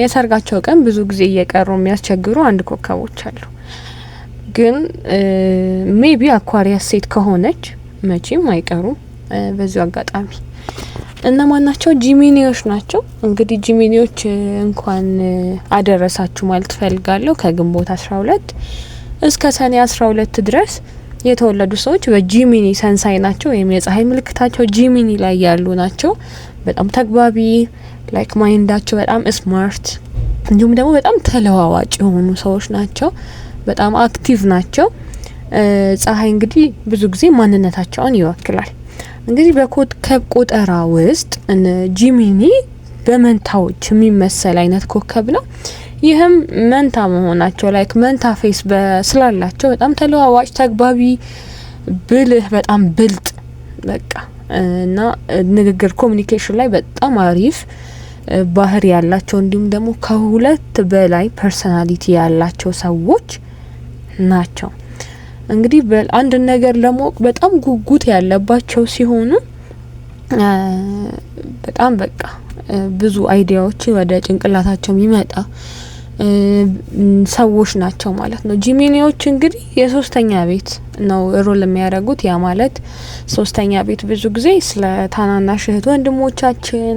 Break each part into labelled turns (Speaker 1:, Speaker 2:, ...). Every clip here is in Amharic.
Speaker 1: የሰርጋቸው ቀን ብዙ ጊዜ እየቀሩ የሚያስቸግሩ አንድ ኮከቦች አሉ። ግን maybe Aquarius ሴት ከሆነች መቼም አይቀሩም። በዚሁ አጋጣሚ እነማን ናቸው? Gemini ዎች ናቸው። እንግዲህ Gemini ዎች እንኳን አደረሳችሁ ማለት ፈልጋለሁ። ከግንቦት 12 እስከ ሰኔ 12 ድረስ የተወለዱ ሰዎች በ Gemini sun sign ናቸው፣ ወይም የፀሐይ ምልክታቸው Gemini ላይ ያሉ ናቸው። በጣም ተግባቢ፣ like mind ኣቸው በጣም smart፣ እንዲሁም ደግሞ በጣም ተለዋዋጭ የሆኑ ሰዎች ናቸው። በጣም active ናቸው። ፀሐይ እንግዲህ ብዙ ጊዜ ማንነታቸውን ይወክላል። እንግዲህ በኮከብ ቆጠራ ውስጥ Gemini በመንታዎች የሚመሰል አይነት ኮከብ ነው። ይህም መንታ መሆናቸው like መንታ face ስላላቸው በጣም ተለዋዋጭ፣ ተግባቢ፣ ብልህ፣ በጣም ብልጥ በቃ እና ንግግር communication ላይ በጣም አሪፍ ባህሪ ያላቸው፣ እንዲሁም ደግሞ ከሁለት በላይ personality ያላቸው ሰዎች ናቸው። እንግዲህ አንድ ነገር ለማወቅ በጣም ጉጉት ያለባቸው ሲሆኑ በጣም በቃ ብዙ idea ዎች ወደ ጭንቅላታቸው የሚመጣ ሰዎች ናቸው ማለት ነው። Gemini ዎች እንግዲህ የሶስተኛ ቤት ነው rule የሚያደርጉት። ያ ማለት ሶስተኛ ቤት ብዙ ጊዜ ስለ ታናናሽ እህት ወንድሞቻችን፣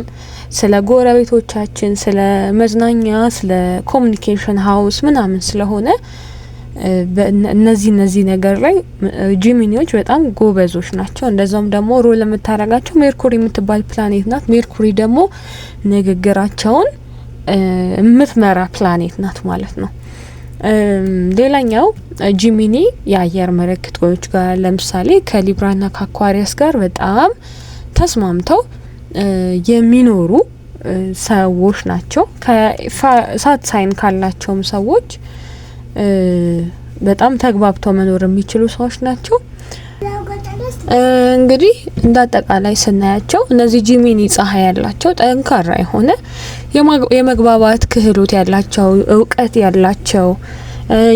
Speaker 1: ስለ ጎረቤቶቻችን፣ ስለ መዝናኛ፣ ስለ communication house ምናምን ስለሆነ እነዚህ ነገር ላይ Gemini ዎች በጣም ጎበዞች ናቸው። እንደዛውም ደግሞ rule የምታደርጋቸው ሜርኩሪ የምትባል ፕላኔት ናት። ሜርኩሪ ደግሞ ንግግራቸውን የምትመራ ፕላኔት ናት ማለት ነው። ሌላኛው Gemini የአየር ምልክቶች ጋር፣ ለምሳሌ ከ Libra ና ከ Aquarius ጋር በጣም ተስማምተው የሚኖሩ ሰዎች ናቸው። ከእሳት sign ካላቸውም ሰዎች በጣም ተግባብተው መኖር የሚችሉ ሰዎች ናቸው። እንግዲህ እንደ አጠቃላይ ስናያቸው እነዚህ Gemini ፀሐይ ያላቸው ጠንካራ የሆነ የመግባባት ክህሎት ያላቸው፣ እውቀት ያላቸው፣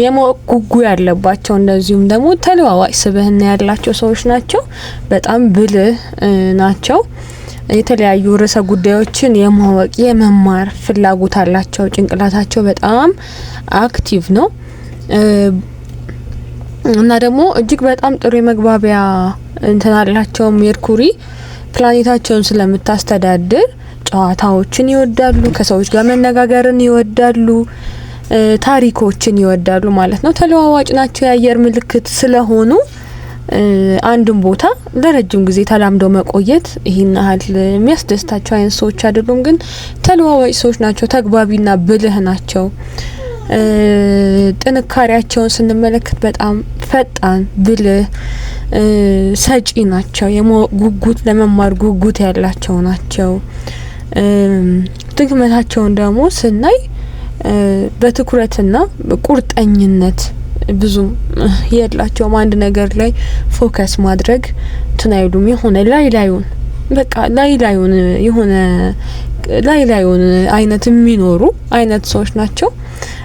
Speaker 1: የማወቅ ጉጉ ያለባቸው፣ እንደዚሁም ደግሞ ተለዋዋጭ ስብዕና ያላቸው ሰዎች ናቸው። በጣም ብልህ ናቸው። የተለያዩ ርዕሰ ጉዳዮችን የማወቅ የመማር ፍላጎት አላቸው። ጭንቅላታቸው በጣም active ነው። እና ደግሞ እጅግ በጣም ጥሩ የመግባቢያ እንትን አላቸው። ሜርኩሪ ፕላኔታቸውን ስለምታስተዳድር ጨዋታዎችን ይወዳሉ፣ ከሰዎች ጋር መነጋገርን ይወዳሉ፣ ታሪኮችን ይወዳሉ ማለት ነው። ተለዋዋጭ ናቸው። የአየር ምልክት ስለሆኑ አንድን ቦታ ለረጅም ጊዜ ተላምደው መቆየት ይህን ያህል የሚያስደስታቸው አይነት ሰዎች አይደሉም። ግን ተለዋዋጭ ሰዎች ናቸው። ተግባቢና ብልህ ናቸው። ጥንካሬያቸውን ስንመለከት በጣም ፈጣን፣ ብልህ፣ ሰጪ ናቸው። ጉጉት ለመማር ጉጉት ያላቸው ናቸው። ድክመታቸውን ደግሞ ስናይ በትኩረትና ቁርጠኝነት ብዙም የላቸውም። አንድ ነገር ላይ focus ማድረግ እንትን አይሉም። የሆነ ላይ ላዩን በቃ ላይ ላዩን የሆነ ላይ ላዩን አይነት የሚኖሩ አይነት ሰዎች ናቸው።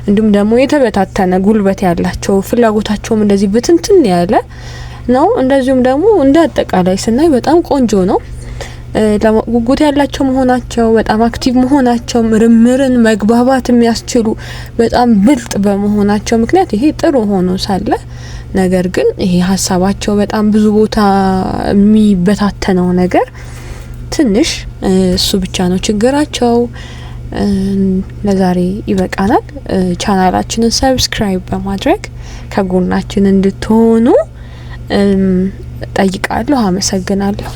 Speaker 1: እንዲሁም ደግሞ የተበታተነ ጉልበት ያላቸው፣ ፍላጎታቸውም እንደዚህ ብትንትን ያለ ነው። እንደዚሁም ደግሞ እንደ አጠቃላይ ስናይ በጣም ቆንጆ ነው። ጉጉት ያላቸው መሆናቸው፣ በጣም active መሆናቸው፣ ምርምርን መግባባት የሚያስችሉ በጣም ብልጥ በመሆናቸው ምክንያት ይሄ ጥሩ ሆኖ ሳለ፣ ነገር ግን ይሄ ሀሳባቸው በጣም ብዙ ቦታ የሚበታተነው ነገር ትንሽ እሱ ብቻ ነው ችግራቸው። ለዛሬ ይበቃናል። ቻናላችንን subscribe በማድረግ ከጎናችን እንድትሆኑ ጠይቃለሁ። አመሰግናለሁ።